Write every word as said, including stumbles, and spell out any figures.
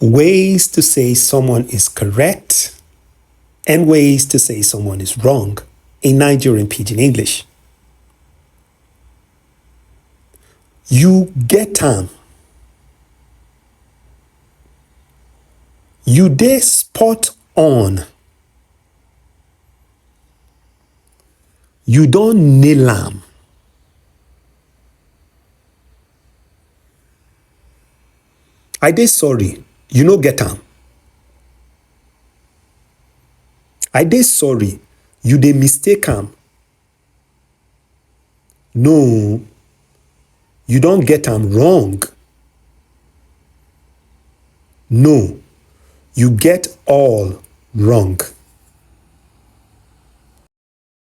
Ways to say someone is correct and ways to say someone is wrong in Nigerian Pidgin English. You get am. You dey spot on. You don nail am. I dey sorry, you no get am. I dey sorry, you dey mistake am. No, you don get am wrong. No, you get all wrong.